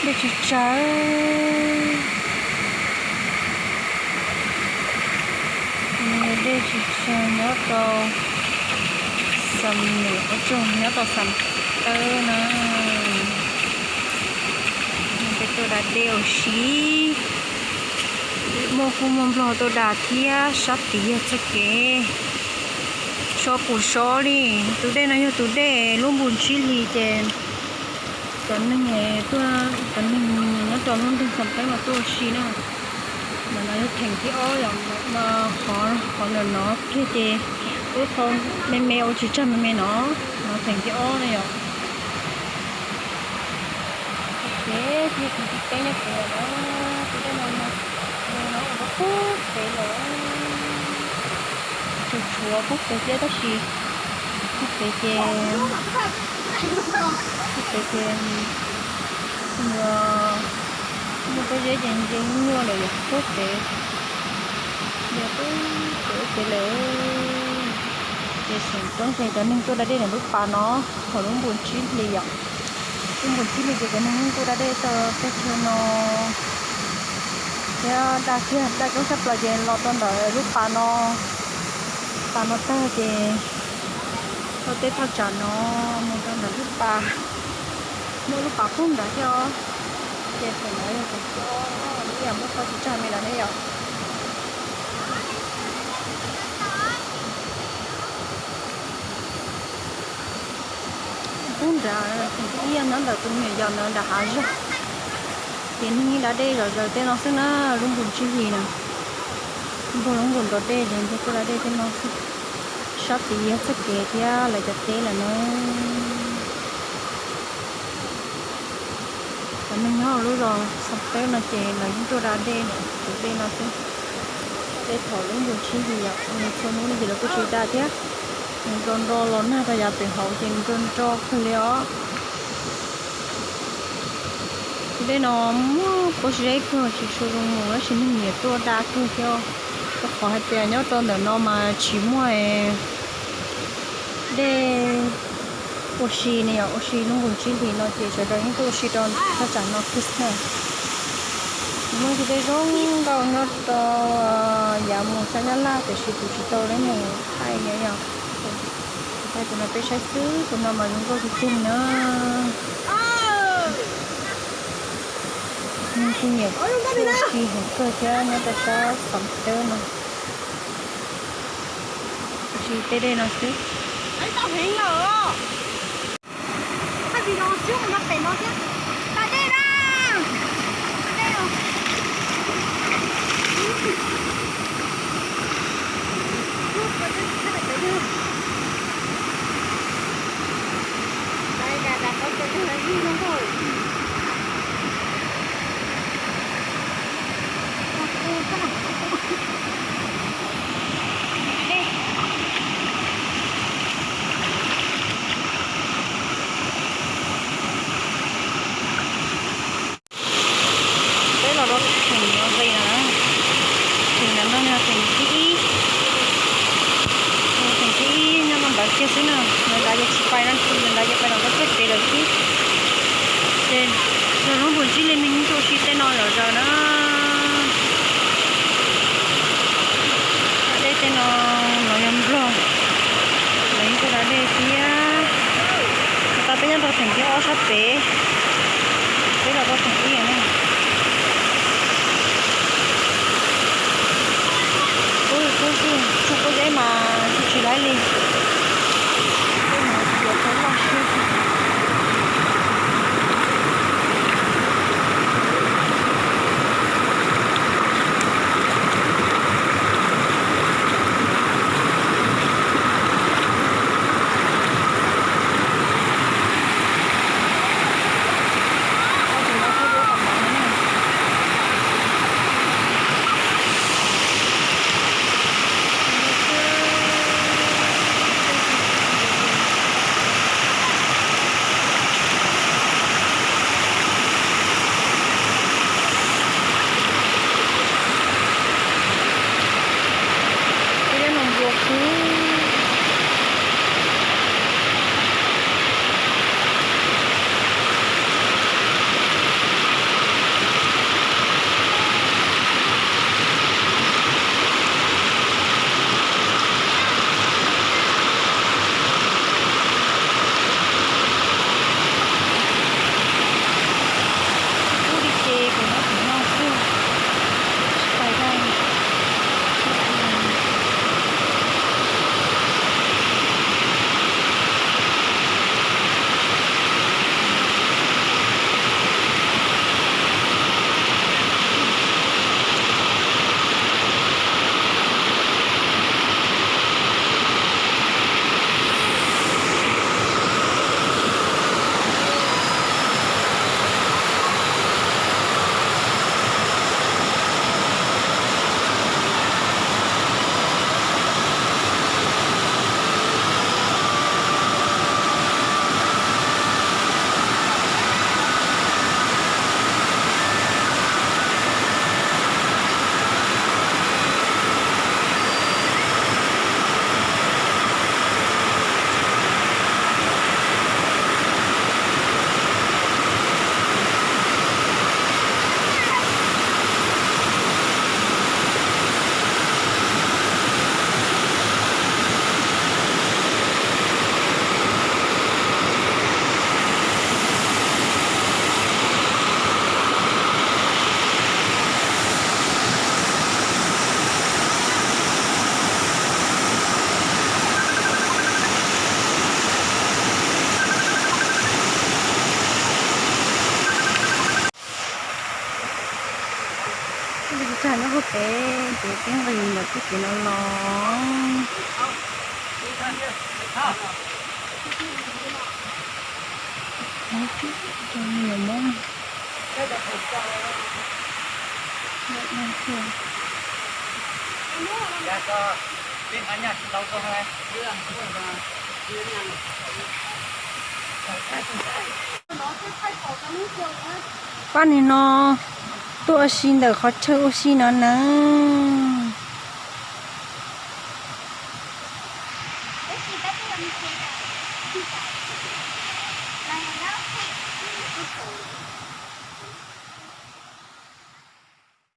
Dej tsawg tsawg, dej tsawg tsawg nyob rau Xam Nuam, ua tsaug, nyob rau Xam Tawb na. Peb tuaj da dej ua si, muaj kuj muaj nplog tuaj da thiab, sab tid yog txoj kev so pus so li. Tus dej no yog tus dej lub npus ntsib hli ces cov neeg tuaj, cov neeg nyob rau lub nroog Xam Tawb mas tuaj ua si na. Ntawm no yog theem thib ob yom, qhov, qhov ntawm no kiag ces wb qhov me me ua tsis tsag me me no, no theem thib ob na yom. Ces thiaj theem thib peb nyob pem lawm na, tus dej no, tus dej no ua rau pub pem lawm. Tshuav tshuav pub pem thiab tab sis pub pem ces, pub pem ces muaj pob zeb ces ntse nyuaj lawm yom, pub pem, pub pem pem lawm. Ces xeem toob ces cov neeg tuaj da dej ntawm lub pas no, thaum lub npus ntsib hli yom. Lub npus ntsib hli ces cov neeg yeej tuaj da dej rau teb chaws no thiab, da kiag da coob tshaj plaws ces los rau ntawm lub pas no, pas no tag ces rau tej thaj tsam no mus rau ntawm lub pas, muaj lub pas poob nrad thiab os. Ces thaum ntawd yog thaum ib yam muaj qhov tsis tsag me lawm ne yom. Pub nrad, ib yam nyob ntawm tus me nyuam yaus ntawd nram hav zoov. Ces neeg yeej da dej zom zaws tej no xwb na, lub npus ntsib hli na. Npog lub npus nrov dej ces npog tuaj da dej tej no xwb. Sab tid yog txoj kev thiab lawv cov teb lawm na. Cov neeg nyob hauv lub zos Xam Tawb no ces lawv yeej tuaj da dej tus dej no xwb. Dej thaum lub npus ntsib hli yom, nws txhua hnub no ces lawv kuj tsis da thiab. Nws nro nro los nag rau yav pem hauv ces nws nro nro kawg li os. Tus dej no muaj pob zeb kawg, tsis tshua zoo mus tab sis neeg nyiam tuaj da kawg thiab. Rau qhov hais tias nyob rau ntawm no mas tsis muaj dej ua si ne yom, ua si lub npus ntsib hli no ces sawv daws yeej tuaj ua si rau thaj tsam no Christmas. Muaj ib tug dej zoo nkauj nyob rau yav mus sab Nyab Laj tiam sis kuv tsis tau li mus thaij yom. Kuv thaij tus no peb saib xwb, tus no mas zoo nkauj tiag tiag li na. Neeg kuj nyiam ua si heev kawg thiab nyob rau sab Xam Tawb no. Ua si tej dej no xwb. Peb los rau theem no nqis na, theem ntawm no yog theem thib ib, theem thib ib nyob rau ntawd kiag xwb na. Ntawm nrad ces tsis pais no, ntawm nrad ces pais rau txoj kev lawm xwb. Ces yog lub npus ntsib hli neeg yeej tuaj ua si tej no zom zaws na. Dej tej no los yog nplog, los yeej tuaj da dej thiab. Tau peb nyob rau theem thib ob sab pem, peb los rau theem ib na. Kub kub xwb, tshuav pob zeb mas tsis laib li. Tej no tsis yuav tau loj siab. Tag nyob puag pem ces peb nqis ntawm txoj kev no los. Pab nim no tuaj ua si ntawm qhov chaw ua si no na.